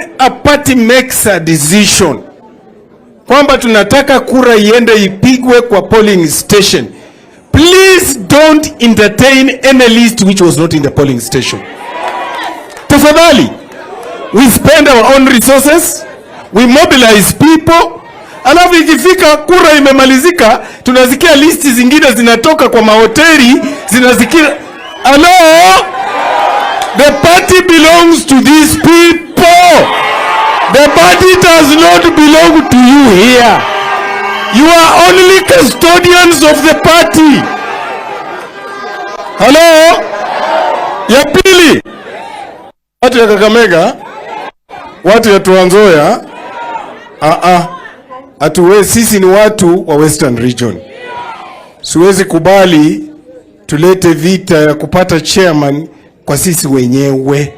When a party makes a decision kwamba tunataka kura iende ipigwe kwa polling station, please don't entertain any list which was not in the polling station. Tafadhali, we spend our own resources, we mobilize people, alafu ikifika kura imemalizika, tunasikia listi zingine zinatoka kwa mahoteli zinasikia. Hello? The party belongs to these people. The party does not belong to you here. You are only custodians of the party. Hello? Ya pili, watu ya Kakamega, watu ya Trans Nzoia, hatuwezi, sisi ni watu wa Western Region. Siwezi kubali tulete vita ya kupata chairman kwa sisi wenyewe.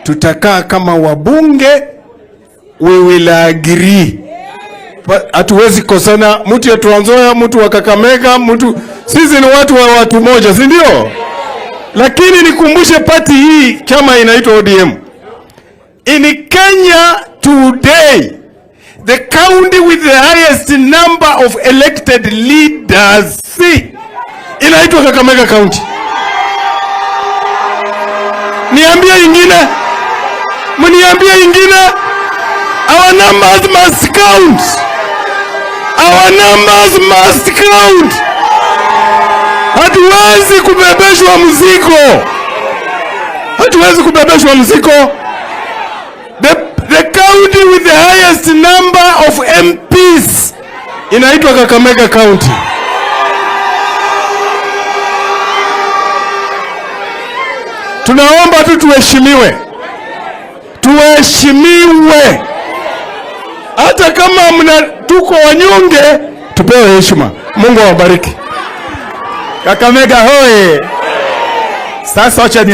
Tutakaa kama wabunge, we will agree. Hatuwezi kosana, mtu ya Trans Nzoia, mtu wa Kakamega, mtu, sisi ni watu wa watu moja, si ndio? Lakini nikumbushe party hii, chama inaitwa ODM. In Kenya today, the county with the highest number of elected leaders inaitwa Kakamega County. Niambie ingine, mniambie ingine. Our numbers must count. Our numbers must count. Hatuwezi kubebeshwa mzigo, hatuwezi kubebeshwa mzigo. The county with the highest number of MPs inaitwa Kakamega County. Tunaomba tu tuheshimiwe, tuheshimiwe, hata kama mna tuko wanyonge, tupewe heshima. Mungu awabariki. Kakamega hoye! Sasa wacha ni